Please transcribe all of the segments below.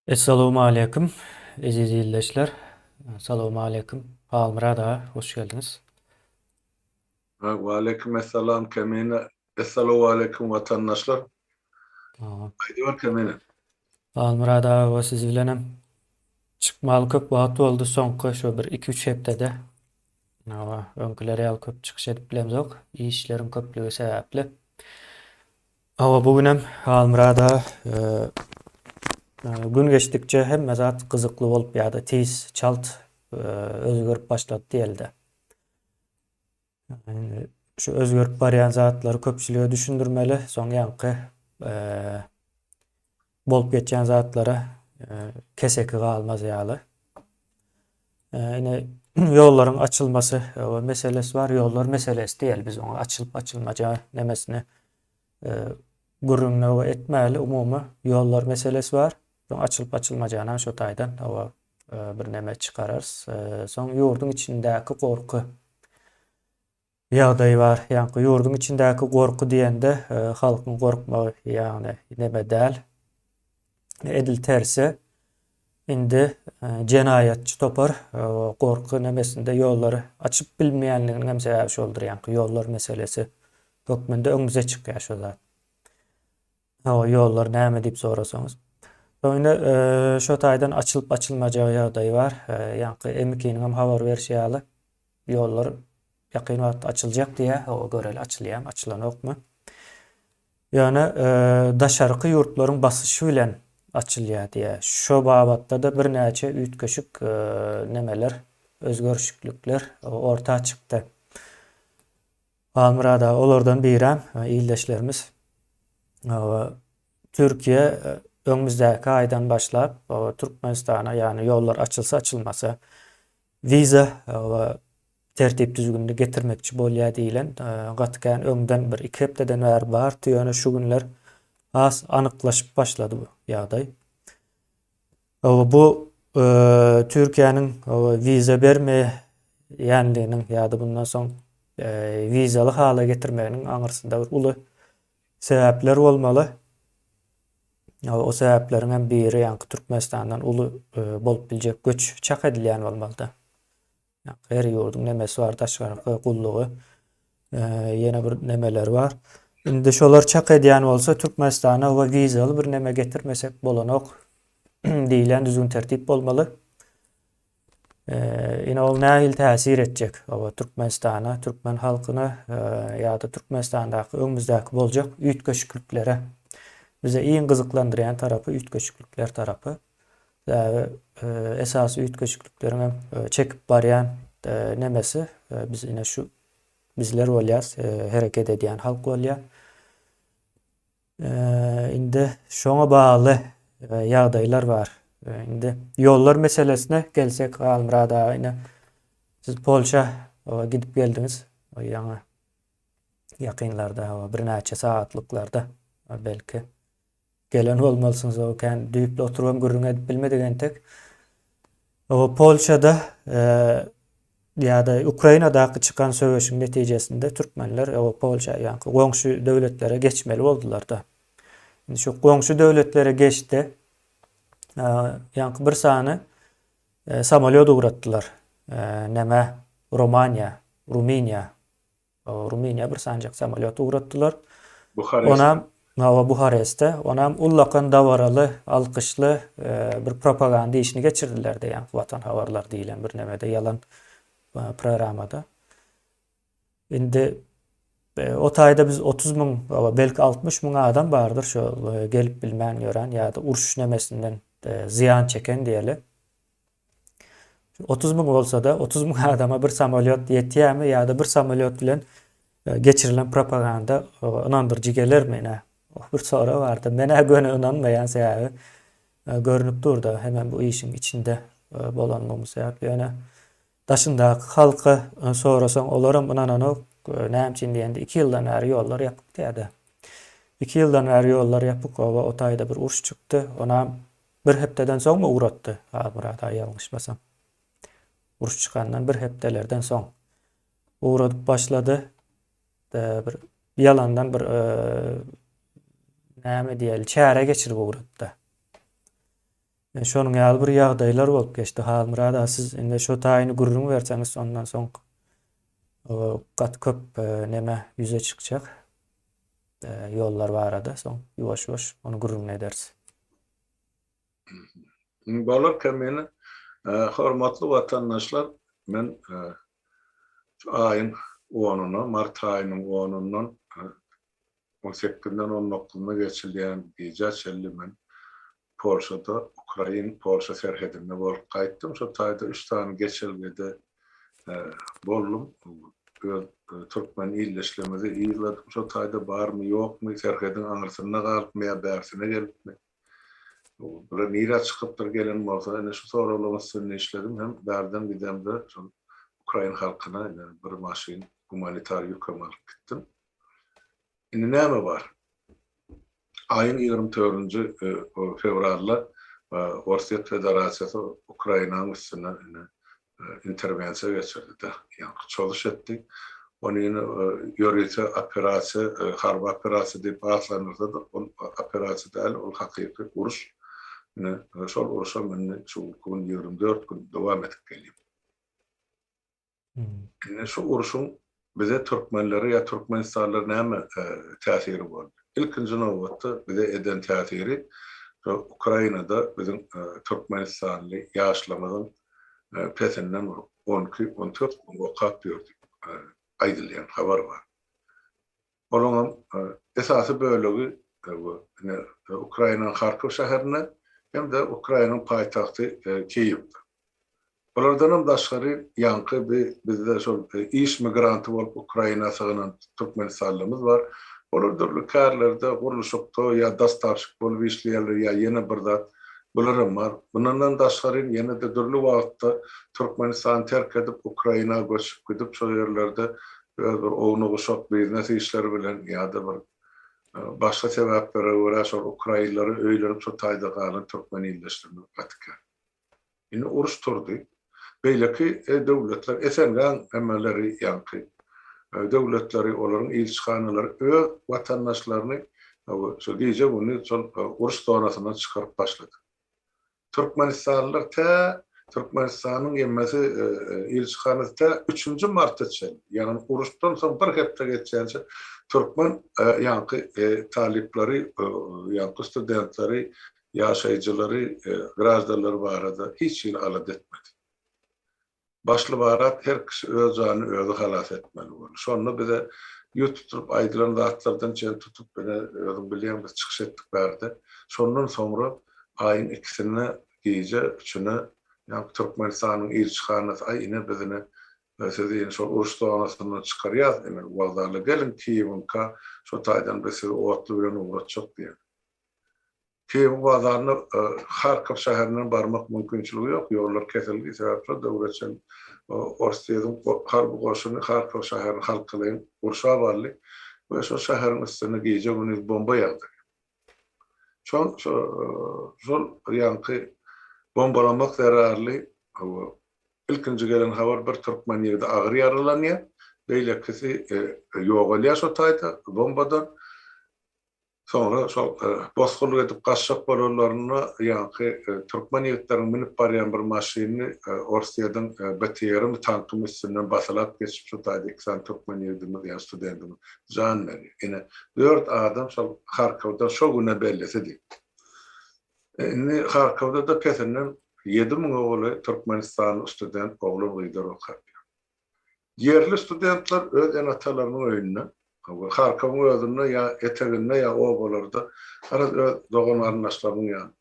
Essalawmaleýkim eziz ildeşler. Salawmaleýkim Halmyrat aga hoş geldiňiz. Waleýkim essalam Kemine. Essalawaleýkim watandaşlar. Aýdyber Kemine. Halmyrat aga siz bilenem çykmaly köp wagt boldy soňky şo bir iki-üç hepdede. Hawa, öňküler ýaly köp çykyş edip bilemzok işleriň köplügi sebäpli. Hawa, bu günem Halmyrat aga gün geçdikçe hemme zat gyzykly bolup ýa-da tiz, çalt özgerip başlady diýeli-de. Indi şu özgerip barýan zatlary köpçülige düşündirmeli, soň ýaňky bolup geçýän zatlara keseki galmaz ýaly. Ine ýollaryň açylmasy meselesi bar. Ýollar meselesi diýeli biz oňa açylyp açylmajagy nemesini gürrüňini etmäli. Umumy ýollar meselesi bar. Soň açylyp açylmajagyna şo taýdan hawa bir neme çykararys. Soň ýurduň içindäki gorky ýagdaýy bar. Ýaňky ýurduň içindäki gorky diýende halkyň gorkmagy ýagny neme däl. Edil tersi. Indi jenaýatçy topar gorky nemesinde ýollary açyp bilmeýänliginiň hem sebäbi şoldur. Ýaňky ýollar meselesi hökmünde öňümize çykýar şo zat. Hawa, ýollar näme diýip sorasaňyz. Soň indi şo taýdan açylyp açylmajagy ýagdaýy bar. Ýaňky M2-niň hem habar berşi ýaly Ýollar ýakyn wagtda açyljak diýýär. Hawa, göreli açylýarmy, açylanokmy. Ýöne daşarky ýurtlaryň basyşy bilen açylýar diýýär. Şo babatda-da birnäçe üýtgeşik nemeler, özgerişiklikler orta çykdy. Halmyrat aga olardan birem ildeşlerimiz. Hawa, Türkiýe öňümizdäki aýdan başlap Türkmenistana, ýagny ýollar açylsa açylmasa Wiza we tertip-düzgünini getirmekçi bolýar diýlen gaty kän öňden bir iki hepdeden bäri bardy, ýöne şu günler has anyklaşyp başlady bu ýagdaý. Bu Türkiýäniň wiza bermeýänliginiň ýa-da bundan soň wizaly hala getirmeginiň aňyrsynda bir uly sebäpler bolmaly. O sebäpleriň hem biri ýaňky Türkmenistandan uly bolup biljek göç çak edilýän bolmalyda. Ýaňky her ýurduň nemesi bar, daşgarky gullugy, ýene bir nemeleri bar. Indi şolar çak edýän bolsa Türkmenistana we wizaly bir neme getirmesek bolanok diýlen düzgün tertip bolmaly. Ine ol nähili täsir etjek oba Türkmenistana, türkmen halkyna ýa-da Türkmenistandaky öňümizdäki boljak üýtgeşikliklere. Bize iň gyzyklandyrýan tarapy üýtgeşiklikler tarapy. Sebäbi esasy üýtgeşiklikleriň hem çekip barýan nemesi biz ine şu bizler bolýas, hereket edýän halk bolýar. Indi şoňa bagly ýagdaýlar bar. Indi ýollar meselesine gelsek, Halmyrat aga, ine siz Polşa gidip geldiňiz. Ýaňy ýakynlarda, birnäçe sagatlyklarda belki gelen bolmalysyňyz. O kän düýpli oturybam gürrüň edip bilmedik entek. O Polşada ýa-da Ukrainadaky çykan söweşiň netijesinde türkmenler o Polşa ýaňky goňşy döwletlere geçmeli boldular-da. Indi şu goňşy döwletlere geçdi. Ýaňky bir sany samolýot ugratdylar. Näme Romaniýa, Rumyniýa Rumyniýa bir sanjak samolýot ugratdylar. Buharest. Onam hawa Buhareste. Onam ullakan dabaraly, alkyşly e, bir propaganda işini geçirdiler diýen Watan habarlar diýlen bir nemede ýalan e, programmada. Indi e, o taýda biz 30 müň, belki 60 müň adam bardyr şu gelip bilmän ýören ýa-da uruş nemesinden zyýan çeken diýeli. 30 müň bolsa-da, 30 müň adama bir samolýot ýetýärmi ýa-da bir samolýot bilen e, geçirilen propaganda e, ynandyryjy gelermi ine? Bir sorag bardy. Men-ä göni ynanmaýan sebäbi e, görnüp dur-da, hemem bu işiň içinde bolanlygym sebäpli. Ýöne daşyndaky halka sorasaň, olaram ynananok. Näme üçin diýende, 2 ýyldan bäri ýollar ýapyk diýýär-de. 2 ýyldan bäri ýollar ýapyk, oba o taýda bir uruş çykdy. Onam Bir hepdeden soňmy ugratdy, Halmyrat aga ýalňyşmasam. Uruş çykandan bir hepdelerden soň ugradyp başlady. Bir ýalandan bir näme diýeli, çäre geçirip ugratdy. Şonuň ýaly bir ýagdaýlar bolup geçdi. Halmyrat aga siz indi şo taýyny gürrüň berseňiz ondan soň gaty köp neme ýüze çykjak ýollar barada soň ýuwaş-ýuwaş ony gürrüňini ederis. Bolar Kemine. Hormatly watandaşlar, men şu aýyň onuna, mart aýynyň onundan on sekizinden on dokuzyna geçilýän gijä çenli men Polşada, Ukrain-Polşa serhedinde bolup gaýtdym. Şo taýda üç sany geçelgede boldum. Öz türkmen ildeşlerimizi yzladym. Şo taýda barmy, ýokmy, serhediň aňyrsynda galypmy ýa bärsine gelipmi? Bular nirä çykypdyr gelen bolsa, ine şu soraglaryň üstünde işledim hem bärden gidemde şol ukrain halkyna ine bir maşyn gumanitar ýükem alyp gitdim. Indi näme bar? Aýyň 24-nji fewralda Orsýet Federasiýasy Ukrainanyň üstüne ine interwensiýa geçirdi-de, ýaňky çozuş etdi. Ony ýene ýörite operasiýa, harby operasiýa diýip atlandyrsa-da, ol operasiýa däl, ol hakyky uruş. Ine, şol uruşam indi şu günki gün 24 gün dowam edip gelýär. Indi şu urşuň bize türkmenlere ýa türkmenistanlylara näme täsiri boldy? Ilkinji nobatda bize eden täsiri şu Ukrainada biziň türkmenistanly ýaşlarymyzyň pesinden bir on iki, on dört müň okap ýör diýip aýdylýan habar bar. Olaryň esasy bölegi ine Ukrainanyň Harkow şäherinde hem-de Ukrainanyň paýtagty Kiýewde. Bulardanam daşgary ýaňky bi bizde şol iş migranty bolup Ukraina sygynan türkmenistanlymyz bar. Olar dürli kärlerde, gurluşykda ýa dostawşik bolup işleýärler ýa ýene bir zat. Bularam bar. Mundandan daşgary ýene-de dürli wagtda Türkmenistany terk edip Ukraina göçüp gidip şol ýerlerde öz bir ownuk-uşak biznes işleri bilen ýa-da bir başga sebäplere görä şol ukrainlere öýlenip şo taýda galan türkmen ildeşlerimiz gaty kän. Indi uruş turdy. Beýleki döwletler, SNG-niň emeleri ýaňky döwletleri, olaryň ilçihanalary öz watandaşlaryny şo gije-gündiz şol uruş zonasyndan çykaryp başlady. Türkmenistanlylar tä Türkmenistanyň emmesi ilçihanasy tä üçünji marta çenli, ýagny uruşdan soň bir hepde geçýänçä türkmen ýaňky talyplary, ýaňky studentleri, ýaşaýjylary, graždanlary barada hiç hili alada etmedi. Başly-barat her kişi öz janyny özi halas etmeli boldy. Şonda bize ýüz tutulyp aýdylan zatlardan çen tutup, ine, özüň bilýäň, biz çykyş etdik bärde. Şondan soňra aýyň ikisinde gije üçüne ýaňky Türkmenistanyň ilçihanasy, aý, ine, biz ine, sizi ine şol uruş zonasyndan çykarýas, ine, wokzala geliň, Kiýewiňka, şo taýdan biz sizi otly bilen ugratjak diýen. Kiýewiň bazaryna Harkow şäherinden barmak mümkinçiligi ýok, ýollar kesildi, sebäp şol döwre çenli Orsýetiň harby goşuny Harkow şäherini halkalaýyn gurşap aldy we şol şäheriň üstüne gije-gündiz bomba ýagdyrýar. Şol şol ýaňky bombalamak zerarly ilkinji gelen habar bir türkmen ýigidi agyr ýaralanýar, beýlekisi ýogalýar şo taýda bombadan. Soňra şol bosgunlyk edip gaçjak bolanlarynda ýaňky türkmen ýigitleriniň münüp barýan bir maşynyny Orsýetiň BTR-mi, tankymy üstünden basylap geçip şo taýda iki sany türkmen ýigidimiz ýa studentimiz jan berýär. Ine, dört adam şol Harkowdan şo güne bellisidi. Indi Harkowda-da pesinden ýedi müňe golaý türkmenistanly student oglan-gyzlar okap ýör. Ýerli studentler öz ene-atalarynyň öýünde, Harkowyň özünde ýa eteginde ýa obalarda, garaz öz dogan-garyndaşlarynyň ýanynda.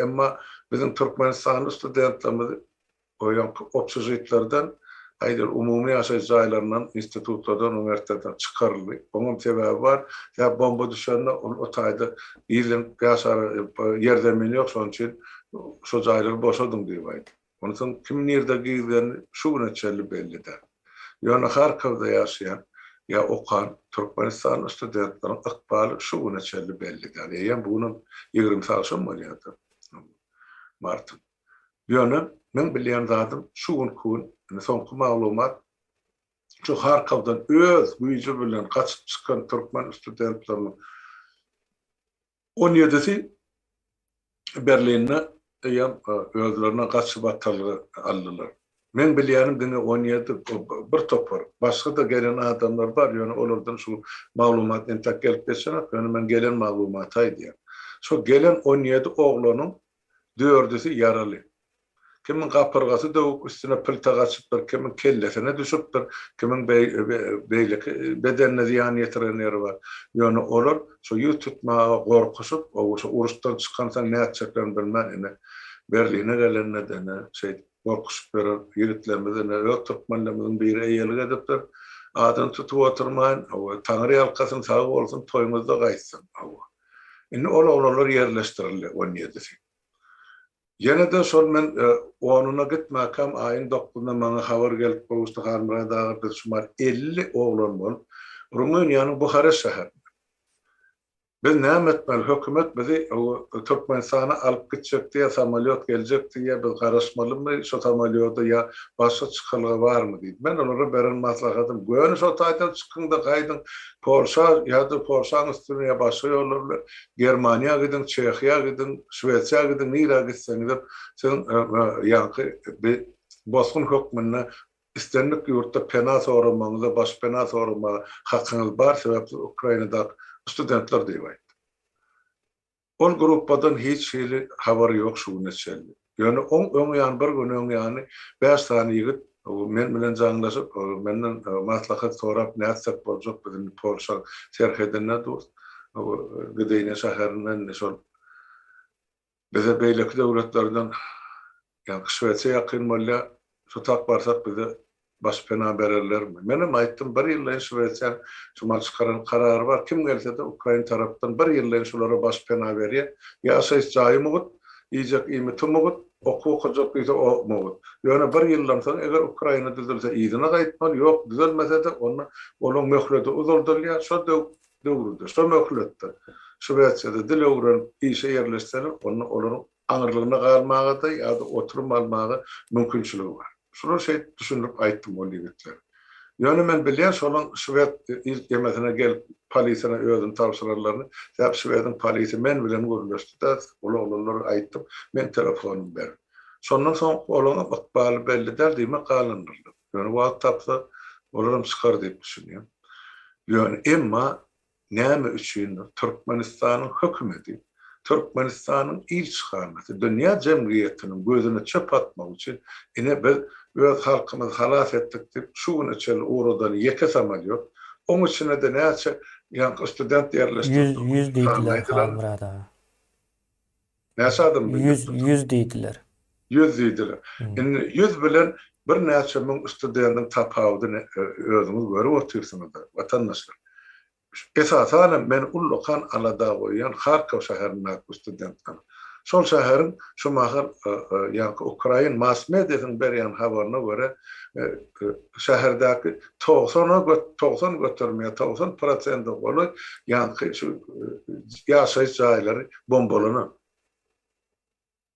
Emma biziň türkmenistanly studentlerimiz o ýaňky obşežitlerden, aýdaly, umumy ýaşaýyş jaýlaryndan, institutlardan, uniwersitetlerden çykaryldy. Oňam sebäbi bar. Sebäbi bomba düşende ol o taýda gizlenip ýaşara ýer-zemin ýok, şonuň üçin şo jaýlary boşadyň diýip aýtdy. Onsoň kim nirde gizleni şu güne çenli belli däl. Ýöne Harkowda ýaşaýan ýa okan türkmenistanly studentleriň ykbaly şu güne çenli belli däl. Eýýäm bu günem ýigrimisi agşam bolýar-da, martyň. Ýöne meň bilýän zadym şu günki gün, indi soňky maglumat, şu Harkowdan öz güýji bilen gaçyp çykan türkmen studentleriniň on ýedisi Berlinde. eýýäm özlerine gaçybatalga aldylar. Meň bilýänim diňe 17 bir topar. Başga-da gelen adamlar bar, ýöne olardan şu maglumat entek gelip geçenok, ýöne men gelen maglumaty aýdýan. Şo gelen 17 oglanyň dördüsi ýaraly. Kimiň gapyrgasy döwük üstüne pilte gaçypdyr, kimiň kellesine düşüpdir, kimiň beýleki bedenine zyýan ýetiren ýeri bar. Ýöne olar şo ýüz tutmaga gorkuşyp, şo uruşdan çykansoň nätjeklerini bilmän ine Berline gelende-de ine şeýdip gorkuşyp ýören ýigitlerimiz ine öz türkmenlerimiziň biri eýelik edipdir. Adyny tutup oturmaýyn, hawa, Taňry ýalkasyn, sag bolsun, toýuňyzda gaýtsyn, hawa. Indi ol oglanlar ýerleşdirildi, on ýedisi. Ýene-de şol men onuna gitmäkäm aýyň dokuzynda maňa habar gelip gowuşdy Halmyrat aga biz şumat 50 oglan bolup Rumyniýanyň Buharest şäherinde. Biz näme etmeli hökümet bizi Türkmenistana alyp gitjek diýýär samolýot geljek diýýär biz garaşmalymy şo samolýoda ýa başga çykalga barmy diýdi. Men olara beren maslahatym göni şo taýdan çykyňda gaýdyň Polşa ýa-da Polşaň üstüne ýa başga ýollar bilen Germaniýa gidiň, Çehiýa gidiň, Şwesiýa gidiň, nirä gitseňizem siziň ýaňky bi bosgun hökmünde islendik ýurtda pena soramagyňyza, başpena soramaga hakyňyz bar, sebäp siz Ukrainadaky studentler diýip aýtdym. Ol gruppadan hiç hili habar ýok şu güne çenli. Ýöne oň öň ýany bir gün öň ýany bäş sany ýigit men bilen jaňlaşyp, menden maslahat sorap nätsek boljak biz indi Polşa serhedinde durus, Gdynia şäherinde indi şol bize beýleki döwletlerden ýaňky Şwesiýa ýakyn bolýar, şo tak barsak bize Başpena bererlermi? Menem aýtdym, bir ýyllaýyn Şwesiýaň şumal çykaran karary bar, kim gelse-de ukrain tarapdan bir ýyllaýyn şulara başpena berýär. Ýaşaýyş jaýy mugt, iýjek iýmiti mugt, okuw okajak diýse o mugt. Ýöne bir ýyldan soň eger Ukraina düzelse yzyna gaýtmaly, ýok düzelmese-de onda olaň möhledi uzaldylýar, şo döwürde, şo möhletde Şwesiýada dil öwrenip işe ýerleşseler onda olaryň aňyrlygyna galmaga-da ýa-da oturym almaga mümkinçiligi bar. Şulary şeýdip düşündirip aýtdym ol ýigitlere. Ýöne men bilýän şolaň şwed ilkemesine gelip polisiýana özüni tabşyrarlaryny, sebäp şwediň polisi men bilen gürleşdi-de, ol oglanlara aýtdym, meň telefonymy beriň. Şondan soň olaňam ykbaly belli däl, diýmek galandyrlar. Ýöne wagt tapsa olaram çykar diýip düşünýän. Ýöne emma Näme üçindir, Türkmenistanyň hökümeti, Türkmenistanyň ilçihanasy dünýä jemgyýetiniň gözüne çöp atmak üçin, ine biz öz halkymyzy halas etdik diýip, şu güne çenli ugradan ýeke samolýot, oň içine-de näçe ýaňky student ýerleşdirdik. Ýüz diýdiler Halmyrat aga. Näçe adam diýdiler? 100 diýdiler. 100 diýdiler. Indi 100 bilen birnäçe müň studentiň tapawudyny özüňiz görüp otyrsyňyz-da, watandaşlar. Esasan hem meni ullakan alada goýýan Harkow şäherindäki studentler. Şol şäheriň şu mahal ýaňky ukrain mass mediasynyň berýän habaryna görä şäherdäki togsana 90 göterim ýa 90 prosente golaý ýaňky şu ýaşaýyş jaýlary bombalanan.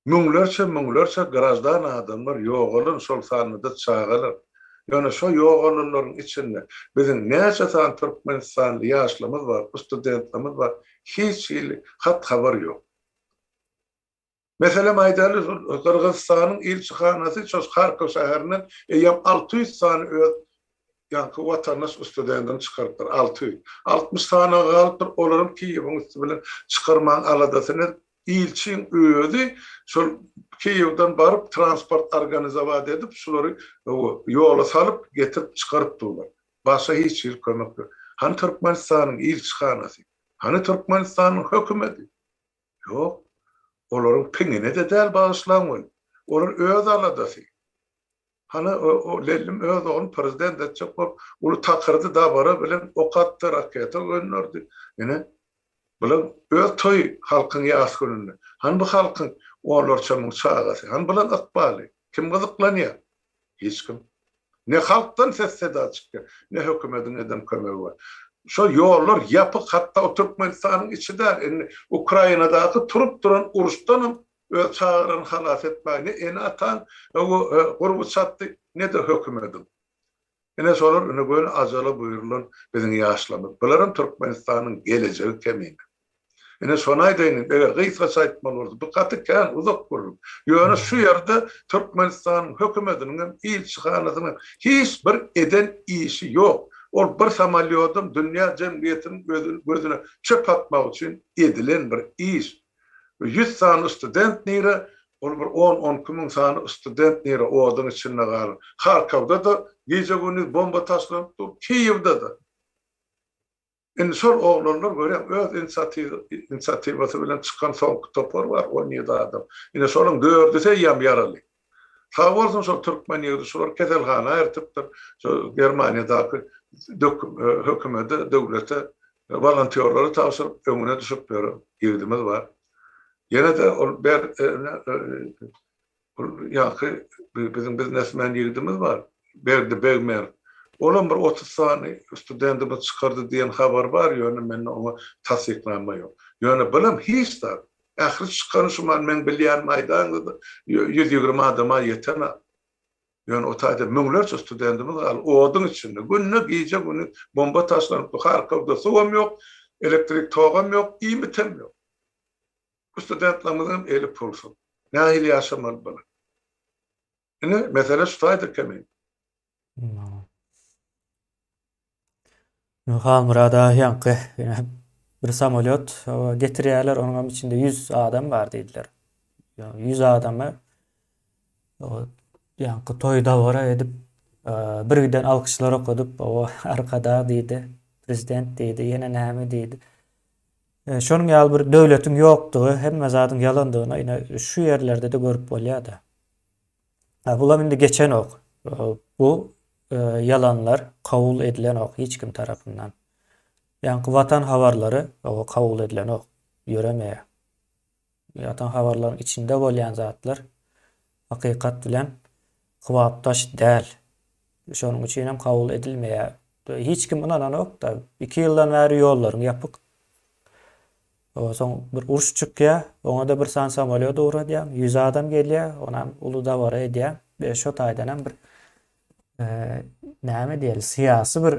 Müňlerçe müňlerçe graždan adamlar ýogalan şol sanda-da çagalar. Ýöne şo ýogalanlaryň içinde biziň näçe sany türkmenistanly ýaşlarymyz bar, studentlerimiz bar hiç hili hat-habar ýok. Meselem aýdaly, Gyrgyzystanyň ilçihanasy şo Harkow şäherinden eýýäm 600 sany öz ýaňky watandaş studentini çykarypdyr, 600. 60 sany galypdyr, olaram Kiýewiň üsti bilen çykarmagyň aladasyny edip, ilçiň özi şol Kiýewden baryp transport organizowat edip, şulary ýola salyp, getirip çykaryp durlar. Başga hiç hili kömek ýok. Hany Türkmenistanyň ilçihanasy? Hany Türkmenistanyň hökümeti? Ýok. Olaryň piňine-de däl bagyşlaň weli. Olar öz aladasy. Hany o Lellim öz ogluny prezident etjek bolup uly takyrdy dabara bilen ok atdy, raketa gönderdi. Ine, bular öz toýy halkyň ýas gününde. Hany bu halkyň onlarça müň çagasy? Hany bulaň ykbaly? Kim gyzyklanýar? Hiç kim. Ne halkdan ses-seda çykýar, ne hökümediň eden kömegi bar. Şo ýollar ýapyk, hatda o Türkmenistanyň içi däl, indi Ukrainadaky turup duran uruşdanam öz çagalaryny halas etmäge ne ene-ataň gurby çatdy, ne-de hökümediň. Ine şolar ine göni ajala buýrulan biziň ýaşlarymyz. Bularam Türkmenistanyň gelejegi kemine. Ine şony aýdaýyn indi, eger gysgaça aýtmaly bolsa, bu gaty kän uzak gürrüň. Ýöne şu ýerde Türkmenistanyň hökümetiniň hem, ilçihanasynyň hem hiç bir eden işi ýok. Ol bir samolýodam dünýä jemgyýetiniň gözüne çöp atmak üçin edilen bir iş. 100 sany student nire, ol bir on-on iki müň sany student nire oduň içinde galan. Harkowda-da gije-gündiz bomba taşlanyp dur, Kiýewde-de. Indi şol oglanlar görýäň öz inisiatiwasy bilen çykan soňky topar bar, 17 adam. Ine şolaryň dördüsi eýýäm ýaraly. Sag bolsun şol türkmen ýigidi şulary keselhana ertipdir. Şo Germaniýadaky hökümete, döwlete wolontýorlara tabşyryp öňüne düşüp ýören ýigidimiz bar. Ýene-de ol ber Ol ýaňky biziň biznesmen ýigidimiz bar, Berdi Begmerow. Olam bir 30 sany studentimiz çykardy diýen habar bar, ýöne mende oňa tassyknama ýok. Ýöne bulam hiç zat. Ähli çykany şu man meň bilýänimi aýdaýyňda-da 120 adama ýetenak. Ýöne o taýda müňlerçe studentimiz galdy oduň içinde. Günde gije-gündiz bomba taşlanyp dur. Harkowda suwam ýok, elektrik togam ýok, iýmitem ýok. Bu studentlerimiziň hem eli pulsuz. Nähili ýaşamaly bular? Ine, mesele şu taýda kemi. Halmyrat aga ýaňky bir samolýot getirýärler, onuň hem içinde 100 adam bar diýdiler. 100 adamy ýaňky toý dabara edip, birgiden alkyşlar okadyp, o arkadag diýdi, prezident diýdi, ýene näme diýdi. Şonuň ýaly bir döwletiň ýokdugy, hemme zadyň ýalandygyny ine şu ýerlerde-de görüp bolýar-da. Bulam indi geçenok. Bu ýalanlar kabul edilenok hiç kim tarapyndan. Ýaňky watan habarlary kabul edilenok, ýöremeýär. Watan habarlaryň içinde bolýan zatlar hakykat bilen kybapdaş däl. Şonuň üçin hem kabul edilmeýär. Hiç kim ynananok-da. Iki ýyldan bäri ýollaryň ýapyk. Soň bir uruş çykýar, oňa-da bir sany samolýot ugradýaň, 100 adam gelýär, onam uly dabara edýäň. We şo taýdan hem bir näme diýeli, syýasy bir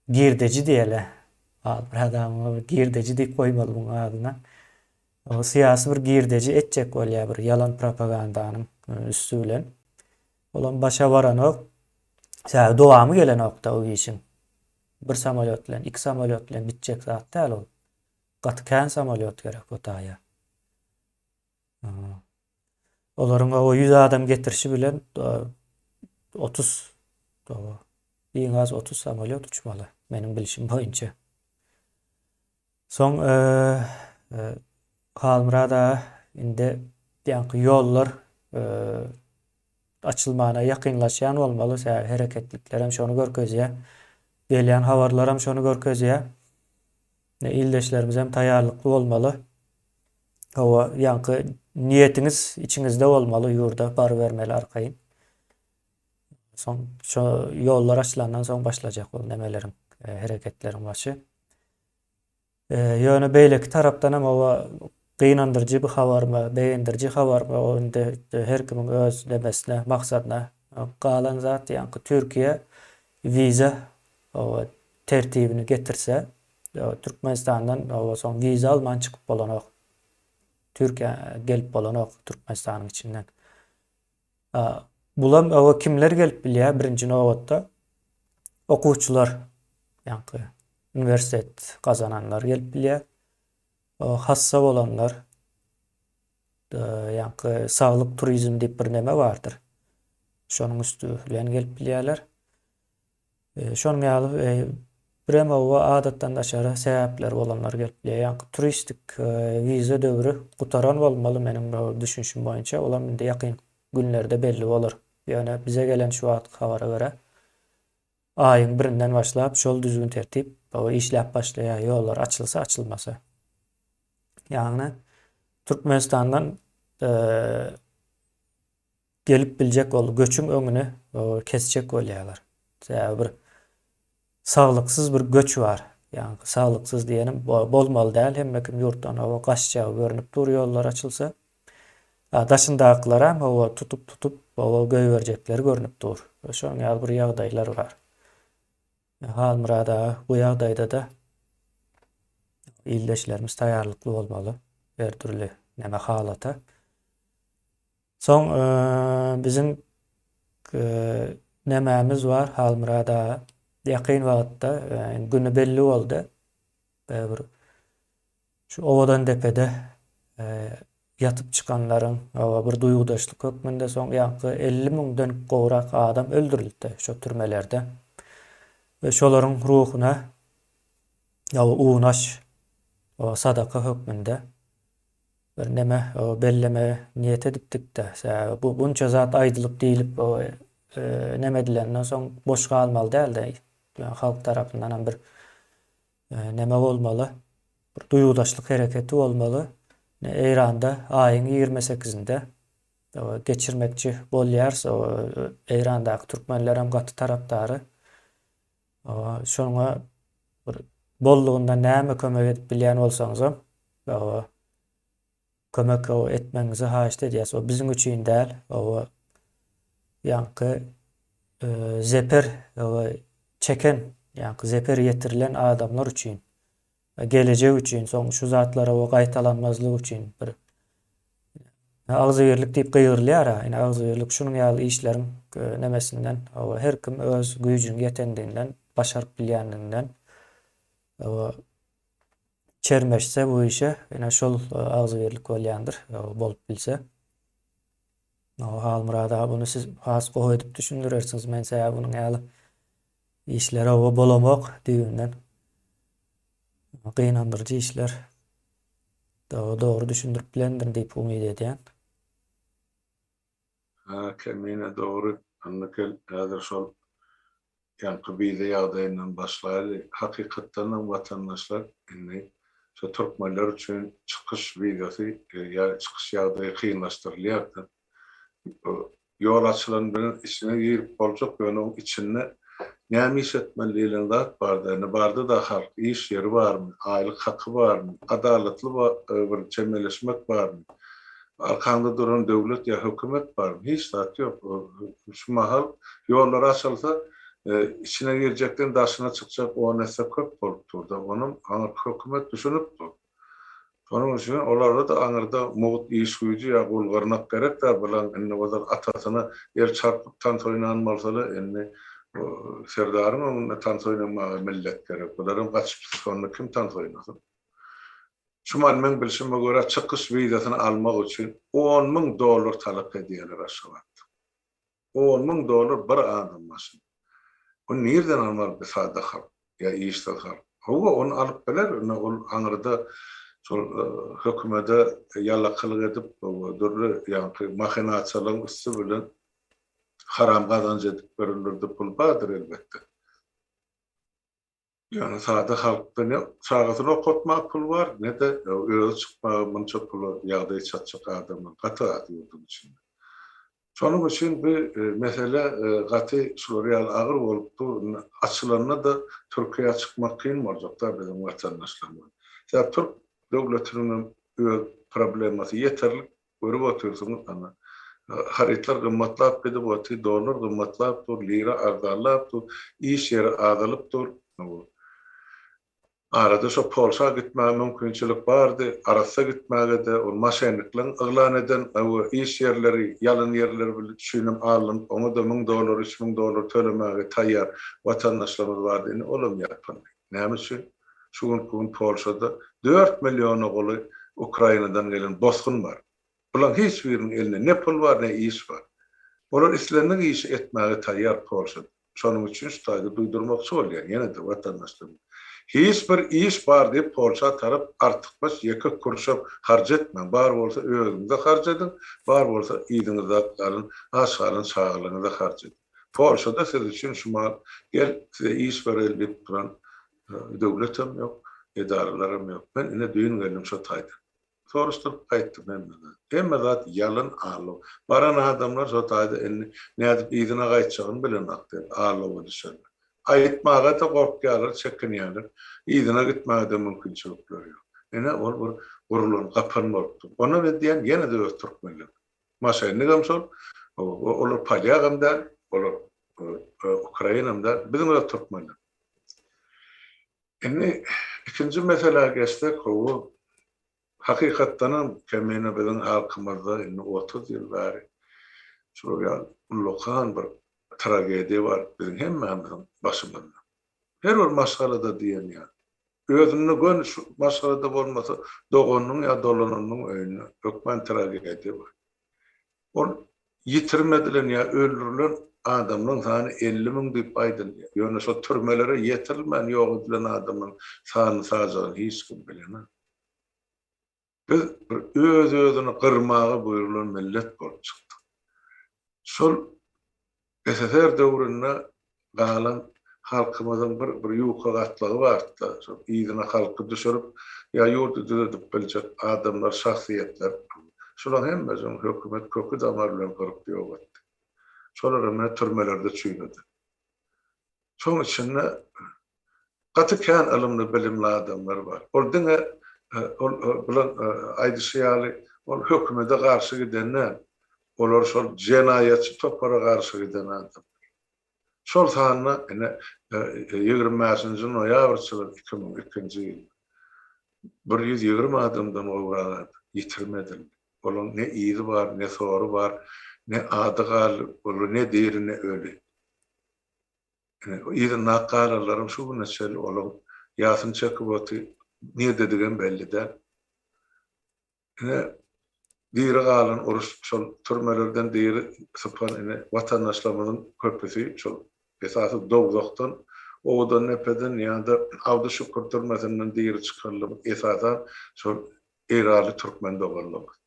girdeji diýeli. Bir adamyň bir girdeji diýip goýmaly muň adyna. O syýasy bir girdeji etjek bolýar bir ýalan propagandanyň üsti bilen. Olam başa baranok. Sebäbi dowamy gelenok-da o işiň. Bir samolýot bilen, iki samolýot bilen bitjek zat däl ol. Gaty kän samolýot gerek o taýa. Olaryň o 100 adam getirişi bilen 30 iň az 30 samolýot uçmaly meniň bilşim boýunça. Soň Halmyrat aga indi ýaňky ýollar açylmana ýakynlaşýan bolmaly, sebäbi hereketlikler hem şony görkezýär. Gelýän habarlar hem şony görkezýär. Ildeşlerimiz hem taýýarlykly bolmaly. Hawa, ýaňky niýetiňiz içiňizde bolmaly, ýurda barybermeli arkaýyn. Soň şo ýollar açylandan soň başlajak ol nemeleriň, hereketleriň başy. Ýöne beýleki tarapdan hem oba gynandyryjy bir habarmy, begendiriji habarmy, o indi her kimiň öz nemesine, maksadyna galan zat, ýaňky Türkiýe wiza oba tertibini getirse, Türkmenistandan oba soň wiza alman çykyp bolanok. Türkiýä gelip bolanok Türkmenistanyň içinden. Bulam oba kimler gelip bilýär birinji nobatda? Okuwçylar, ýaňky uniwersitet gazananlar gelip bilýär. Hassa bolanlar, ýaňky saglyk turizm diýip bir neme bardyr. Şonuň üsti bilen gelip bilýärler. Şonuň ýaly birem oba adatdan daşary sebäpleri bolanlar gelip bilýär. Ýaňky turistik wiza döwri gutaran bolmaly meniň düşünişim boýunça. Olam indi ýakyn günlerde belli bolar. Ýöne bize gelen şu wagtky habara görä aýyň birinden başlap şol düzgün tertip işläp başlaýar, ýollar açylsa açylmasa. Ýagny Türkmenistandan gelip biljek ol göçüň öňüni kesjek bolýarlar. Sebäbi bir saglyksyz bir göç bar. Ýagny saglyksyz diýenim bolmaly däl hemme kim ýurtdan hawa gaçjagy görnüp dur ýollar açylsa. Daşyndakylaram hawa tutup tutup hawa goýberjekleri görnüp dur. Şonuň ýaly bir ýagdaýlar bar. Halmyrat aga bu ýagdaýda-da. Ildeşlerimiz taýýarlykly bolmaly her dürli näme halata. Soň biziň nämämiz bar Halmyrat aga ýakyn wagtda güni belli boldy. Bir şu Owadan depede ýatyp çykanlaryň bir duýgudaşlyk hökmünde soň ýaňky 50 müňden gowrak adam öldürildi şo türmelerde. We şolaryň ruhuna unaş sadaka hökmünde bir neme bellemegi niýet edipdik-de. Sebäbi bu bunça zat aýdylyp diýlip neme edilenden soň boş galmaly däldi. Halk tarapyndan hem bir neme bolmaly, bir duýgudaşlyk hereketi bolmaly. Eýranda aýyň 28-inde geçirmekçi bolýarys. Eýrandaky türkmenler hem gaty tarapdary. Şoňa bir bollugynda näme kömek edip bilýän bolsaňyzam, kömek etmegiňizi haýyşt edýäs. O biziň üçin däl, o ýaňky zeper çeken, ýaňky zeper ýetirilen adamlar üçin, gelejek üçin, soň şu zatlara gaýtalanmazlyk üçin bir Agzybirlik diýip gygyrylýar-a, ine agzybirlik şunuň ýaly işleriň nemesinden, hawa, her kim öz güýjüniň ýetendiginden, başaryp bilýändiginden, hawa, çermeşse bu işe, ine şol agzybirlik bolýandyr, bolup bilse. Hawa, Halmyrat aga, muny siz has gowy edip düşündirersiňiz, men sebäbi munuň ýaly işlere hawa bolamok düýbünden. Gynandyryjy işler. Dogry düşündirip bilendirin diýip umyt edýän. Ha Kemine dogry Annakel häzir şol ýaňky wiza ýagdaýyndan başlaýly hakykatdanam watandaşlar indi şo türkmenler üçin çykyş wizasy ýa çykyş ýagdaýy kynlaşdyrylýarda Ýol açylan bilen içine girip boljak, ýöne oň içinde näme iş etmeli diýlen zat barda, indi barda-da halk, iş ýeri barmy, aýlyk haky barmy, adalatly bir çemeleşmek barmy, arkaňda duran döwlet ýa hökümet barmy, hiç zat ýok. Şu mahal ýollar açylsa, içine girjekden daşyna çykjak on esse köp bolup dur-da, onam aňyrky hökümet düşünip dur. Şonuň üçin olara-da aňyrda mugt iş güýji ýa gul-gyrnak gerek-dä, bulaň indi ozal atasyna el çarpyp tans oýnan bolsalar, indi Serdaryň öňünde tans oýnamaga millet gerek. Bularam gaçyp gitse onda kim tans oýnasyn? Şu mahal meň bilşime görä çykyş wizasyny almak üçin 10 müň dollar talap edýärler Aşgabatda. 10 müň dollar bir adam başyna. Ony nirden almaly bir sada halk ýa işsiz halk? Hawa, ony alyp biler, indi ol aňyrda şol hökümede ýalakylyk edip, dürli ýaňky mahinasiýalaryň üsti bilen haram gazanç edip görülerde pul bardyr elbetde. Ýöne sada halkda ne çagasyny okatmaga pul bar, ne-de özi çykmaga munça pula ýagdaýy çatjak adamlar gaty az ýurduň içinde. Şonuň üçin bu mesele gaty şular ýaly agyr bolup dur. Indi açylanda-da Türkiýä çykmak kyn boljak-da biziň watandaşlarymyza. Sebäbi türk döwletiniň hem öz problemasy ýeterlik. Görüp otyrsyňyz ana. Harytlar gymmatlap gidip otyr, dollar gymmatlap dur, lira arzanlap dur, iş ýeri azalyp dur. Arada şo Polşa gitmäge mümkinçilik bardy, arassa gitmäge-de, ol maşennikligiň yglan eden iş ýerleri, ýalan ýerleri üçinem alnyp, oňa-da müň dollar, 3000 dollar tölemäge taýýar watandaşlarymyz bardy, indi olam ýapyldy. Näme üçin? Şu günki gün Polşada dört milliona golaý Ukrainadan gelen bosgun bar. Bularyň hiç biriniň elinde ne pul bar, ne iş bar. Olar islendik işi etmäge taýýar Polşada. Şonuň üçin şu taýda duýdurmakçy bolýan ýene-de watandaşlaryma. Hiç bir iş bar diýip Polşa tarap artykmaç ýeke kuruşam harç etmäň. Bar bolsa özüňize harç ediň, bar bolsa yzyňyzda galan, aç galan çagalaryňyza harç ediň. Polşada siz üçin şu mal gel size iş bereli diýip duran döwletem ýok, edaralaram ýok. Men ine düýn geldim şo taýdan. Soraşdyryp gaýtdym hemme zat. Hemme zat ýalan aldaw. Baran adamlar şo taýda indi nädip yzyna gaýtjagyny bilenok diýip aldawa düşenler. Aýtmaga-da gorkýarlar, çekinýärler. Yzyna gitmäge-de mümkinçilikleri ýok. Ine ol bir gurulan gapan bolupdyr. Onam edýän ýene-de öz türkmenler. Maşenligem şol, olar polýagam däl, olar ukrainam däl, biziň öz türkmenler. Indi ikinji meselä geçsek, hawa, hakykatdanam Kemine biziň halkymyzda indi 30 ýyl bäri şular ýaly ullakan bir tragediýa bar biziň hemmämiziň başymyzda. Her bir maşgalada diýen ýaly. Özünde göni şu maşgalada bolmasa, doganynyň ýa dolanynyň öýünde hökman tragediýa bar. Ol ýitirim edilen ýa öldürilen adamlaryň sany 50 müň diýip aýdylýar. Ýöne şo türmelere ýetirilmän ýok edilen adamlaryň sanyny-sajagyny hiç kim bilenok. Biz bir öz-özüni gyrmaga buýrulan millet bolup çykdyk. Şol SSR döwründe galan halkymyzyň bir bir ýuka gatlagy bardy-da, şol yzyna halky düşürip ýa ýurdy düzedip biljek adamlar, şahsyýetler. Şolaryň hemmesini hökümet köki-damary bilen gyryp ýok etdi. Şolar hem türmelerde çüýredi. Şoň içinde gaty kän ylymly, bilimli adamlar bar. Ol diňe ol bilen aýdyşy ýaly ol hökümete garşy giden däl. Olar şol jenaýatçy topara garşy giden adamlar. Şol sanda ine 25-nji noýabrçylyk 2002-nji ýylda 120 adamdan gowrak adam ýitirim edildi. Olaryň ne yzy bar, ne sory bar, ne ady galdy, olar ne diri, ne öli. Yzyndaky galanlaryň şu güne çenli olaň ýasyny çekip oty, nirdedigem belli däl. Ine, diri galan uruş şol türmelerden diri sypan ine watandaşlarymyzyň köpüsi şol esasy dowzahdan, Owadandepeden ýa-da Abdy Şükür türmesinden diri çykanlar esasan şol eýranly türkmen doganlarymyz.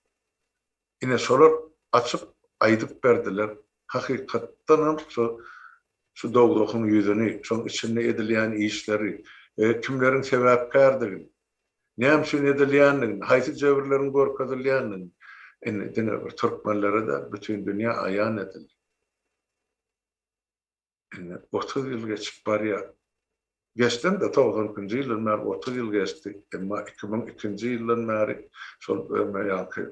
Ine şolar açyp aýdyp berdiler, hakykatdanam şu şu dowzahyň ýüzüni, şoň içinde edilýän işleri, kimleriň sebäpkärdigini, näme üçin edilýändigini, haýsy jebirleriň görkezilýändigini indi diňe bir türkmenlere däl, bütin dünýä aýan edildi. Indi 30 ýyl geçip barýar. Geçdem-de 92-nji ýyldan bäri 30 ýyl geçdi. Emma 2002-nji ýyldan bäri şol öňe ýaňky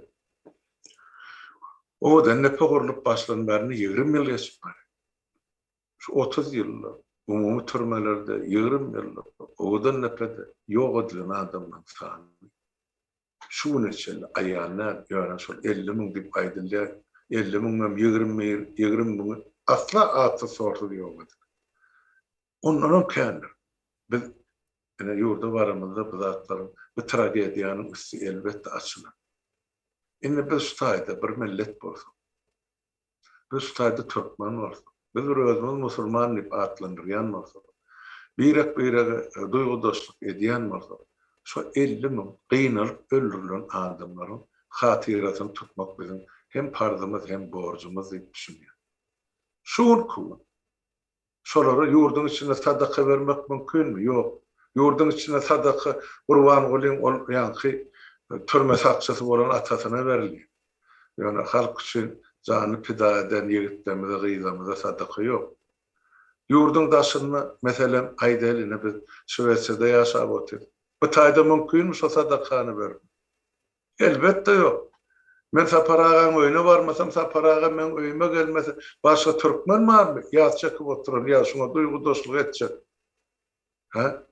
Owadan depe gurlup başlan bäri 20 ýyl geçip barýar. Şu 30 ýylda umumy türmelerde 20 ýylda Owadan depede ýok edilen adamlaryň sany Şu güne çenli aýan däl, ýöne şol 50 müň diýip aýdylýar. 50 müňem 21, 20 müňi asla atsyz-sorsuz ýok ediler. Ondanam kändir. Biz ine ýurda baramyzda bu zatlaryň, bu tragediýanyň üsti elbetde açylar. Indi biz şu taýda bir millet bolsak, Biz şu taýda türkmen bolsak, biz bir özümizi musulman diýip atlandyrýan bolsak, birek-birege duýgudaşlyk edýän bolsak, şo 50 müň gynalyp öldürilen adamlaryň hatyrasyny tutmak biziň hem parzymyz, hem borjumyz diýip düşünýän. Şu günki gün Şolara ýurduň içinde sadaka bermek mümkinmi? Ýok. Ýurduň içinde sadaka Gurbangulyň ol ýaňky türme sakçysy bolan atasyna berilýär. Ýöne halk üçin janyny pida eden ýigitlerimize, gyzlarymyza sadaka ýok. Ýurduň daşynda, meselem, aýdaýly, ine biz Şwesiýada ýaşap otyrys. Bu taýda mümkinmi şo sadakany bermek? Elbetde ýok. Men Sapar agaň öýüne barmasam, Sapar aga meň öýüme gelmese, başga türkmen barmy ýas çekip oturan ýa şuňa duýgudaşlyk etjek? Hä?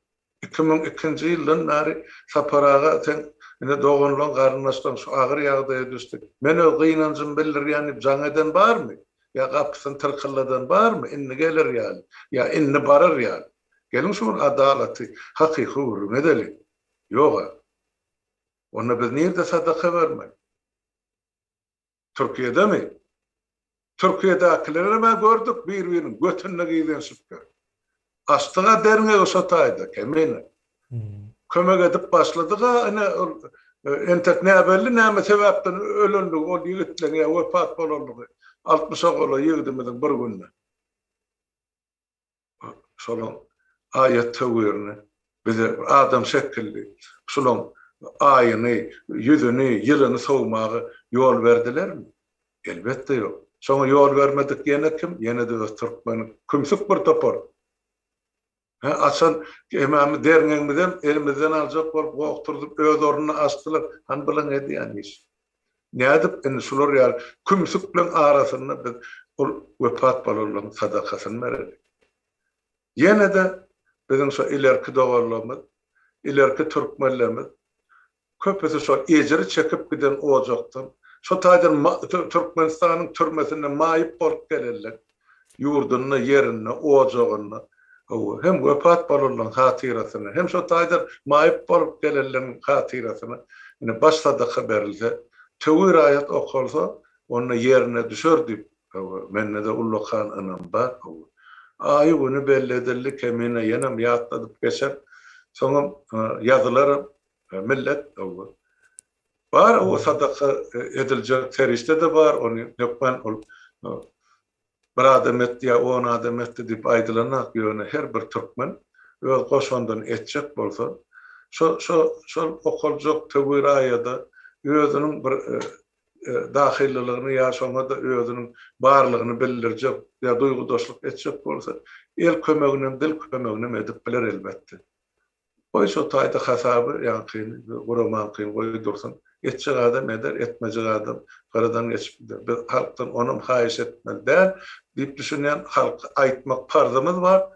2002-nji ýyldan bäri Sapar aga seň ine doganlaň, garyndaşlaň şu agyr ýagdaýa düşdi. Men öz gynanjymy bildirýän diýip jaň eden barmy? Ýa gapysyny tyrkylladan barmy indi geler ýaly, ýa indi barar ýaly? Geliň şu gün adalaty, hakyky gürrüň edeliň. Ýog-a. Onda biz nirde sadaka bermeli? Türkiýedemi? Türkiýedäkilerem-ä gördük bir-biriniň götünde gizenşipler. Açdyg-a derňegi şo taýda, Kemine. Kömek edip başladyg-a, ine ol entek näbelli näme sebäpden ölenligi ol ýigitleň ýa wepat bolanlygy altmyşa golaý ýigidimiziň bir günde. Şolaň aýat-töwirini bize adam şekilli şulaň aýyny, ýüzüni, ýylyny sowmaga ýol berdilermi? Elbetde ýok. Şoňa ýol bermedik ýene kim? Ýene-de öz türkmeniň kümsük bir topar. Hä, açan hememiz derňegimizem elimizden aljak bolup goh turzup öz ornuny açdylar. Hany bulaň edýän işi? Nädip indi şular ýaly kümsükleň arasynda biz ol wepat bolanlaryň sadakasyny bereli? Ýene-de Biziň şo ilerki doganlarymyz, ilerki türkmenlerimiz köpüsi şol ejiri çekip giden ojakdan, şo taýdan Türkmenistanyň türmesinde maýyp bolup gelenler, ýurdunda, ýerinde, ojagynda, hawa, hem wepat bolanlaryň hatyrasyna, hem şo taýdan maýyp bolup gelenleriň hatyrasyna ine baş sadaka berilse, töwir aýat okalsa, onda ýerine düşer diýip, hawa, mende-de ullakan ynam bar, hawa. Aýy-güni belli edildi, Kemine ýenem ýatladyp geçer, soňam ýazylaram, millet, hawa. Bar o sadaka ediljek serişde-de bar, ony hökman ol bir adam etdi ýa on adam etdi diýip aýdylanok, ýöne her bir türkmen öz goşandyny etjek bolsa, şo şo şol okaljak töwir aýada özüniň bir dahyllylygyny ýa şoňa-da özüniň barlygyny bildirjek ýa duýgudaşlyk etjek bolsa, el kömeginem, dil kömeginem edip biler elbetde. Goý şo taýda hasaby ýaňkyny guramaňkyny goý dursun. Etjek adam eder, etmejek adam gyradan geçip gider. Biz halkdan onam haýyş etmeli däl diýip düşünýän, halka aýtmak parzymyz bar.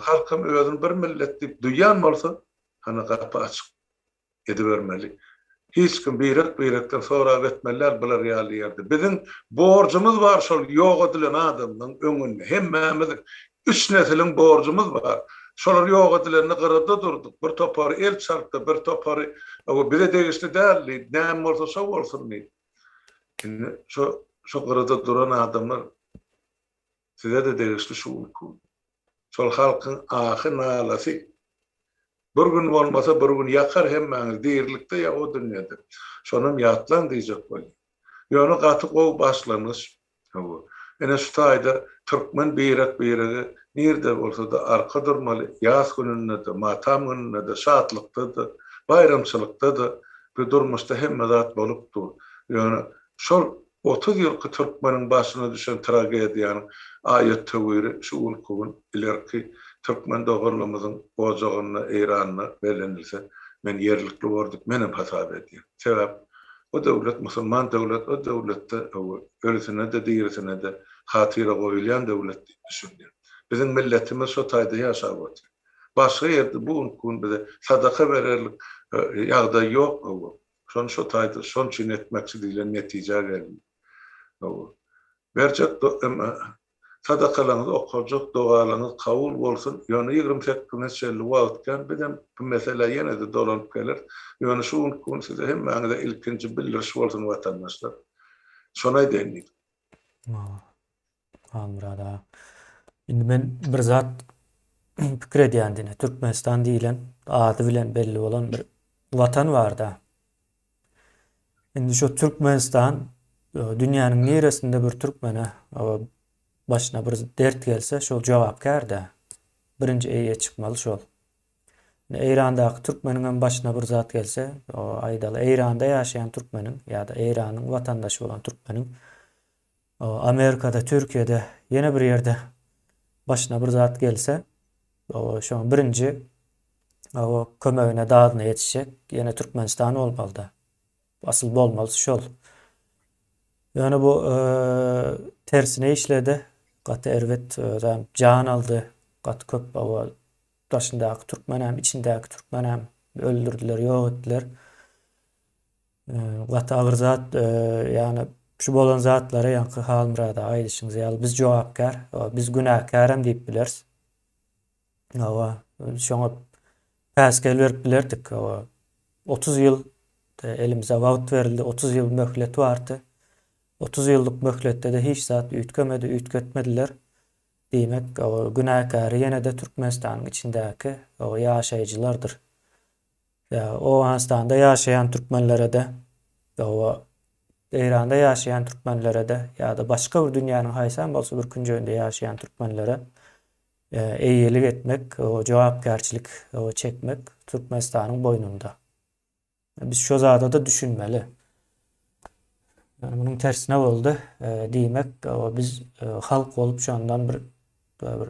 Halkam özüni bir millet diýip duýýan bolsa, hany gapy açyk edibermeli. Hiç kim birek-birekden sorap etmeli däl bular ýaly ýerde. Biziň borjumyz bar şol ýok edilen adamlaň öňünde. Hemmämiziň, üç nesiliň borjumyz bar. Şolar ýok edilende gyrada durduk. Bir topary el çarpdy, bir topary bize degişli däl diýip, näme bolsa şo bolsun diýip. Indi şo şo gyrada duran adamlar size-de degişli şu günki gün. Şol halkyň ahy-nalasy bir gün bolmasa bir gün ýakar hemmäňizi dirilikde ýa o dünýede. Şonam ýatlaň diýjek bolýan. Ýöne gaty gowy başlangyç. Hawa. Ine şu taýda türkmen birek-birege nirde bolsa-da arka durmaly, ýas gününde-de, matam gününde-de, şatlykda-da, baýramçylykda-da bu durmuşda hemme zat bolup dur. Ýöne şol 30 ýylky türkmeniň başyna düşen tragediýanyň aýat-töwiri şu günki gün ilerki türkmen doganlarymyzyň ojagynda, Eýranda bellenilse, men ýerlikli bor diýip menem hasap edýän. Sebäp o döwlet musulman döwlet, o döwletde ölüsine-de, dirisine-de hatyra goýulýan döwlet diýip düşünýän. Biziň milletimiz şo taýda ýaşap otyr. Başga ýerde bu günki gün bize sadaka bererlik ýagdaý ýok. Şony şo taýda şon üçin etmekçi diýlen netijä geldim. Hawa. Berjek sadakalaryňyz okaljak dogalaryňyz kabul bolsun. Ýöne 28-ine çenli wagt kän bizem bu meselä ýene-de dolanyp geleris. Ýöne şu günki gün size hemmäňize ilkinji bildiriş bolsun watandaşlar. Şony aýdaýyn diýdim. Halmyrat aga. Indi men bir zat pikir edýän dine. Türkmenistan diýilen ady bilen belli bolan bir watan barda. Indi şu Türkmenistan e, dünýäniň niresinde bir türkmene e, başyna bir dert gelse şol jogapkär-de. Birinji eýe çykmaly şol. Indi Eýrandaky türkmeniň hem başyna bir zat gelse, aýdaly Eýranda ýaşaýan türkmeniň ýa-da Eýranyň watandaşy bolan türkmeniň Amerikada, Türkiýede ýene bir ýerde başyna bir zat gelse, şoň birinji kömegine, dadyna ýetişjek ýene Türkmenistan bolmalyda. Asyl bolmalysy şol. Ýöne bu tersine işledi. Gaty erbet jan aldy. Gaty köp daşyndaky türkmenem, içindäki türkmenem öldürdiler, ýok etdiler. Gaty agyr zat, ýagny şu bolan zatlara ýaňky Halmyrat aga aýdyşyňyz ýaly biz jogapkär, biz günäkärem diýip bileris. Hawa, şoňa päsgel berip bilerdik. Hawa, 30 ýyl elimize wagt berildi, 30 ýyl möhlet bardy. 30 ýyllyk möhletde-de hiç zat üýtgemedi, üýtgetmediler. Diýmek, günäkäri ýene-de Türkmenistanyň içindäki ýaşaýjylardyr. Owganystanda ýaşaýan türkmenlere-de, Eýranda ýaşaýan türkmenlere-de ýa-da başga bir dünýäniň haýsam bolsa bir künjeginde ýaşaýan türkmenlere eýelik etmek, jogapkärçilik çekmek Türkmenistanyň boýnunda. Biz şo zada-da düşünmeli. Ýöne munuň tersine boldy. Diýmek, biz halk bolup şondan bir bir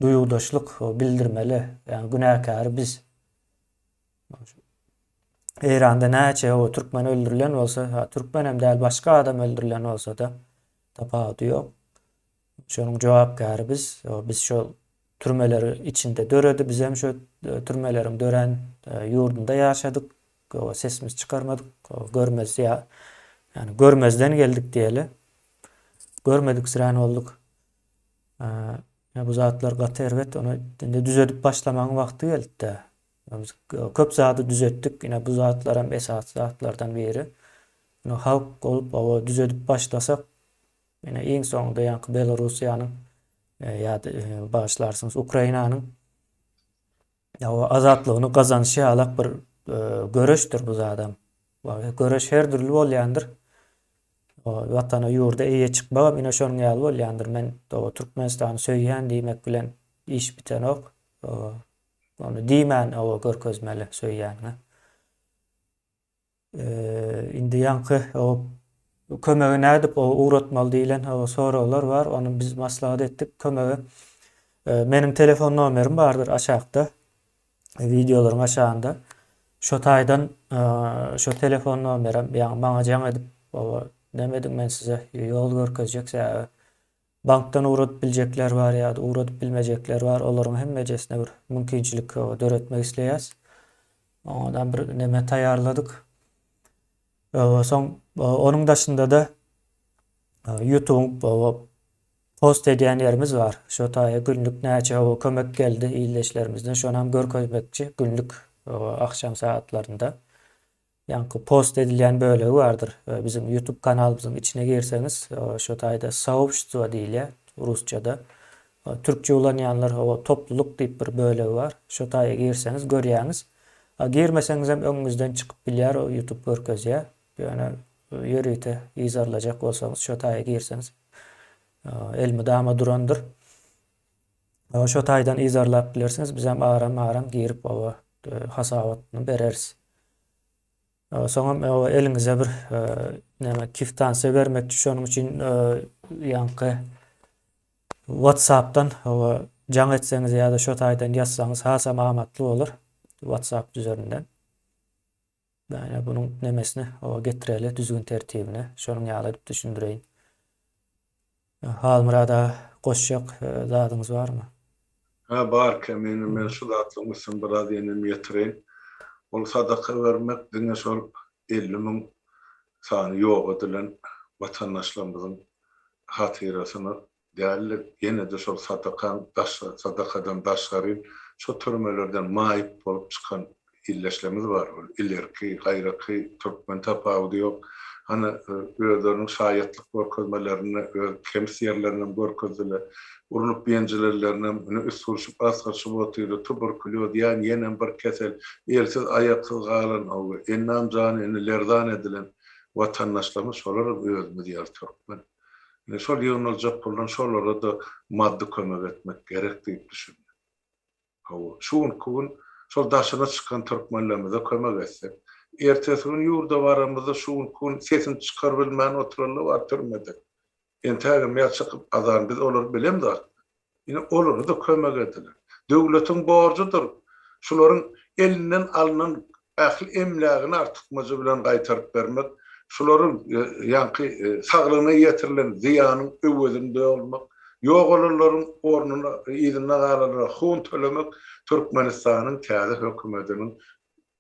duýgudaşlyk bildirmeli. Ýagny günäkäri biz. Eýranda näçe o türkmen öldürilen bolsa, ha türkmen hem däl başga adam öldürilen bolsa-da tapawudy ýok. Şonuň jogapkäri biz. Biz şol. türmeleri içinde döredi. Bizem şu türmeleriň dörän ýurdunda ýaşadyk. Sesimizi çykarmadyk. Görmez ýa ýani görmezden geldik diýeli. Görmediksirän bolduk. Ýa bu zatlar gaty erbet. Ony indi düzedip başlamagyň wagty geldi-de. Biz köp zady düzetdik. Ine bu zatlaram esasy zatlardan biri. Ine halk bolup oba düzedip başlasak, ine iň soňunda ýaňky Belorussiýanyň ýa-da bagyşlarsyňyz Ukrainanyň ýa azatlygyny gazanyşy ýalak bir göreşdir bu zadam. Göreş her dürli bolýandyr. Watana, ýurda eýe çykmagam ine şonuň ýaly bolýandyr. Men Türkmenistany söýýän diýmek bilen iş bitenok. Ony diýmän oba görkezmeli söýýäniňi. Indi ýaňky o kömegi nädip o ugratmaly diýlen o soraglar bar. Ony biz maslahat etdik kömegi. Meniň telefon nomerim bardyr aşakda. Wideolaryň aşagynda. Şo taýdan şo telefon nomerem ýaňy maňa jaň edip oba näme ediň men size ýol görkezjek sebäbi Bankdan ugradyp biljekler bar ýa-da ugradyp bilmejekler bar. Olaryň hemmejesine bir mümkinçilik döretmek isleýäs. Oňa bir neme taýýarladyk. Soň onuň daşynda-da YouTube-yň post edýän ýerimiz bar. Şo taýa günlük näçe kömek geldi ildeşlerimizden, şonam görkezmekçi günlük agşam sagatlarynda. Ýaňky post edilýän bölegi bardyr. Biziň YouTube kanalymyzyň içine girseňiz, şo taýda Soobştwo diýilýär rusçada. Türkçe ulanýanlar hawa topluluk diýip bir bölegi bar. Şo taýa girseňiz görýäňiz. Girmeseňizem öňüňizden çykyp bilýär o YouTube görkezýär. Ýöne ýörite yzarlajak bolsaňyz şo taýa girseňiz elmydama durandyr. Şo taýdan yzarlap bilersiňiz. Bizem aram-aram girip oba hasabatyny bereris. Soňam eliňize bir näme kwitansiýa bermekçi, şonuň üçin ýaňky WhatsApp-dan jaň etseňiz ýa-da şo taýdan ýazsaňyz hasam amatly bolar. WhatsApp üzerinden. Ýa bunuň nemesini getireli düzgün tertibine. Şonuň ýaly edip düşündireýin. Halmyrat aga goşjak zadyňyz barmy? Hä bar Kemine men şu zatlaryň üstüni biraz ýenem ýetireýin. Ol sadaka bermek diňe şol 50 000 sany ýok edilen watandaşlarymyzyň hatyrasyna däldi, ýene-de şol sadakaň sadakadan daşgary şo türmelerden maýyp bolup çykan ildeşlerimiz bar, ol ilerki, gaýraky türkmen tapawudy ýok. Hany, özleriniň şaýatlyk görkezmelerinde öz kemis ýerlerinem görkezdiler. Urlup ýenjilenlerinem, ine, üsgürişip, asgyryşyp otyrdy, tuberkulýoz, ýa ýenem bir kesel, elsiz, aýaksyz galan, hawa, endam-jany indi lerzan edilen watandaşlarymyz, şolaram özümiz ýaly türkmen. Ine, şol ýygnaljak puldan şolara-da maddy kömek etmek gerek diýip düşündim. Hawa, şu günki gün şol daşyna çykan türkmenlerimize kömek etsek, ertesi gün ýurda baramyzda şu günki gün sesini çykarybilmän oturanlar bar türmede. Entägem ýa çykyp azan biz olary bilemzok. Ine olara-da kömek ediler. Döwletiň borjudyr şularyň elinden alnan ähli emlägini artykmajy bilen gaýtaryp bermek, şularyň ýaňky saglygyna ýetirilen zyýanyň öwezini dolmak, ýogalanlaryň ornuna yzynda galanlara hun tölemek Türkmenistanyň täze hökümetiniň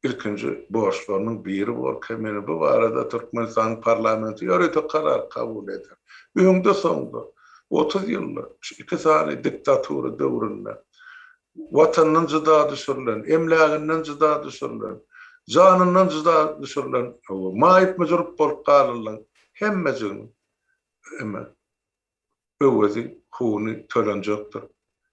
ilkinji borçlarynyň biri bor Kemine bu barada Türkmenistanyň parlamenti ýörite karar kabul eder. Öňde-soňda 30 ýylda şu iki sany diktatura döwründe Watandan jyda düşürilen, emläginden jyda düşürilen, janyndan jyda düşürilen, maýyp-müjrüp bolup galanlaryň hemmejiginiň eme, öwezi, huny tölenjekdir.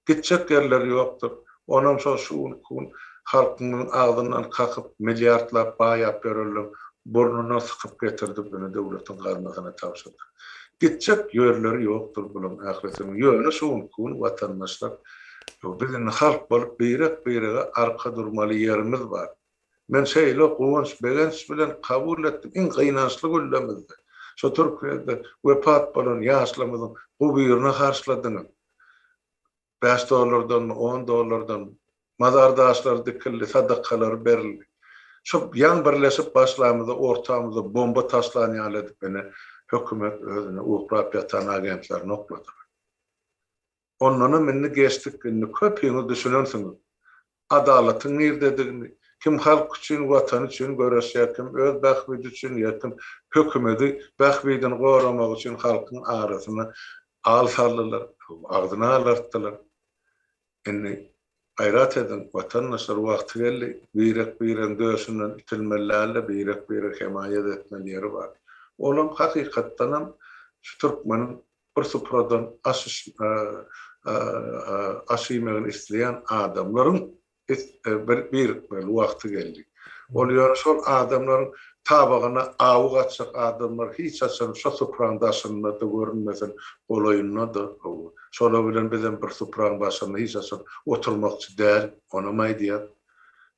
Gitjek ýerleri ýokdur. Onam şol şu günki gün halkymyzyň agzyndan kakyp, milliardlap baýap ýörenleň burnundan sykyp getirdip ine döwletiň gaznasyna tabşyrdyk. Gitjek ýerleri ýokdur bulaň ählisiniň. Ýöne şu günki gün watandaşlar biz indi halk bolup birek-birege arka durmaly ýerimiz bar. Men şeýle guwanç, begenç bilen kabul etdim. Iň gynançly günlerimizde şo Türkiýede wepat bolan ýaşlarymyzyň gubyryna harçladyňyz. Bäş dollardanmy, on dollardanmy, mazar daşlary dikildi, sadakalar berildi. Şo ýaňy birleşip başlamyzda ortamyza bomba taşlan ýaly edip ine hökümet özüne uklap ýatan agentlerini okladylar. Ondanam indi geçdik, indi köpüňiz düşünensiňiz. Adalatyň nirdedigini, kim halk üçin, watan üçin göreşýär, kim öz bähbidi üçin ýa kim hökümedi bähbidini goramak üçin halkyň arasyna al saldylar, agzyny alartdylar. Indi gaýrat ediň, watandaşlar, wagty geldi, birek-biregiň döşünden itilmeli däl-de, birek-biregi hemaýat etmeli ýeri bar. Olam hakykatdanam şu türkmeniň bir supradan aş aş iýmegini isleýän adamlaryň birikmeli wagty geldi. Ol ýöne şol adamlaryň tabagyna awy gaçjak adamlar hiç haçan şo supraň daşynda-da görünmesin, golaýynda-da. Şolar bilen bizem bir supraň başynda hiç haçan oturmakçy däl, onam aýdýas.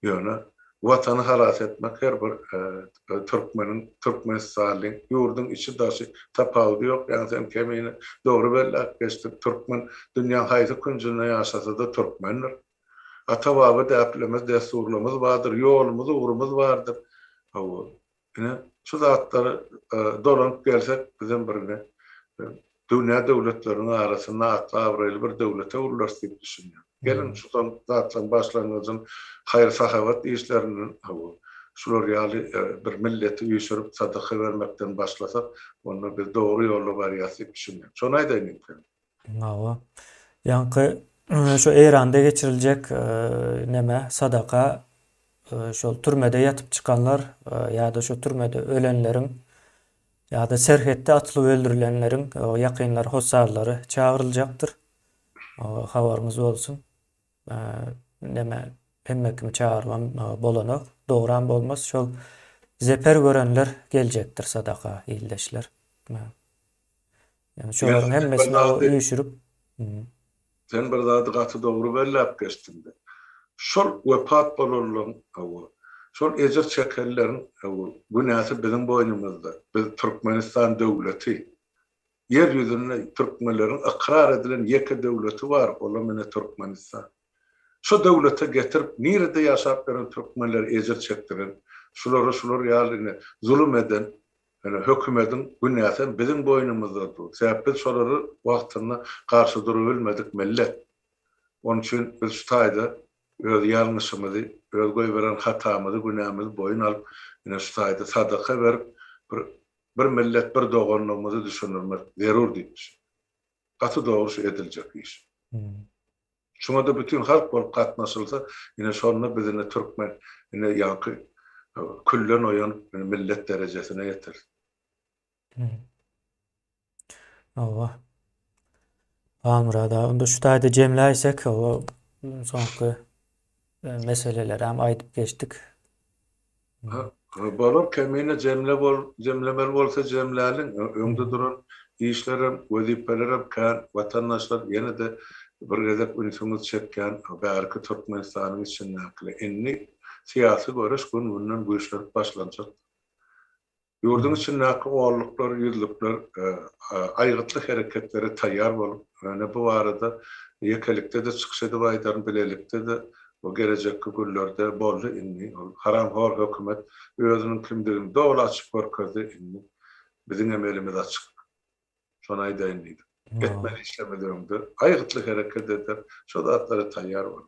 Ýöne Watany halas etmek her bir türkmeniň, türkmenistanlyň, ýurduň içi-daşy tapawudy ýok. Ýaňy sen Kemine dogry belläp geçdiň, türkmen dünýäň haýsy künjünde ýaşasa-da türkmendir. Ata-baba däplerimiz, dessurlarymyz bardyr, ýolumyz, ugrumyz bardyr. Hawa, ine, şu zatlara dolanyp gelsek, bizem birine dünýä döwletleriniň arasynda atly-abraýly bir döwlete öwrüleris diýip düşünýän. Geliň, şu zatlaryň başlangyjyny haýyr-sahawat işlerinden, hawa, şular ýaly bir milleti üýşürip sadaka bermekden başlasak, onda biz dogry ýolda barýas diýip düşünýän. Şony aýdaýyn diýip. Hawa. Ýaňky şu Eýranda geçiriljek neme sadaka şol türmede ýatyp çykanlar ýa-da şu türmede ölenleriň ýa-da serhetde atylyp öldürilenleriň ýakynlary, hossarlary çagyryljakdyr. Habaryňyz bolsun. Neme hemme kimi çagyrybam bolanok. Dogram bolmaz. Şol zeper görenler geljekdir sadaka ildeşler. Ýagny şolaryň hemmesini üýşürip. Sen bir zady gaty dogry belläp geçdiňde. Şol wepat bolanlaryň, hawa, şol ejir çekenleriň, hawa, günäsi biziň boýnumyzda. Biz Türkmenistan döwleti. Ýer ýüzünde türkmenleriň ykrar edilen ýeke döwleti bar, olam ine Türkmenistan. Şu döwlete getirip nirede ýaşap ýören türkmenleri ejir çekdiren, şulara şular ýaly ine zulum eden Ýöne hökümediň günäsem biziň boýnumyzda dur. Sebäp biz şolary wagtynda garşy durubilmedik millet. Onuň üçin biz şu taýda öz ýalňyşymyzy, öz goýberen hatamyzy, günämizi boýun alyp, ine şu taýda sadaka berip, bir bir millet, bir doganlygymyzy düşündirmek zerur diýip düşünýän. Gaty dogry şu ediljek iş. Şuňa-da bütin halk bolup gatnaşylsa, ine şonda biz ine türkmen ine ýaňky külden oýanyp ine millet derejesine ýeteris. Hawa. Halmyrat aga, onda şu taýda jemläýsek, hawa, soňky meselelerem aýdyp geçdik. Bolar kemine jemle bol jemlemeli bolsa jemläliň öňde duran işlerem wezipelerem kän watandaşlar ýenede bir gezek ünsüňizi çekýän bärki Türkmenistanyň içindäkiler indi syýasy göreş gün günden güýçlenip başlanjakdyr. Ýurduň içindäki onluklar, ýüzlükler aýgytly hereketlere taýýar bolup, ýöne bu barada ýekelikde-de çykyş edip aýdaryn, bilelikde-de bu gelejekki günlerde boldy indi ol haramhor hökümet özüniň kimdigini doly açyp görkezdi indi biziňem elimiz açyk. Şony aýdaýyn diýdim. Etmeli işlerimiz öňde. Aýgytly hereket eder. Şo zatlara taýýar boluň.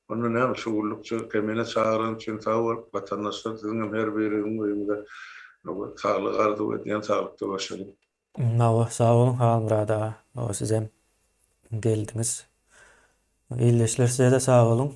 Onda näme şu günlükçe Kemine çagyran üçin sag bol. Watandaşlar siziňem her biriňiziň öýüňize saglyk arzuw edýän. Saglykda görşeliň. Hawa sag boluň Halmyrat aga. Hawa sizem geldiňiz. Ildeşler sizede sag boluň.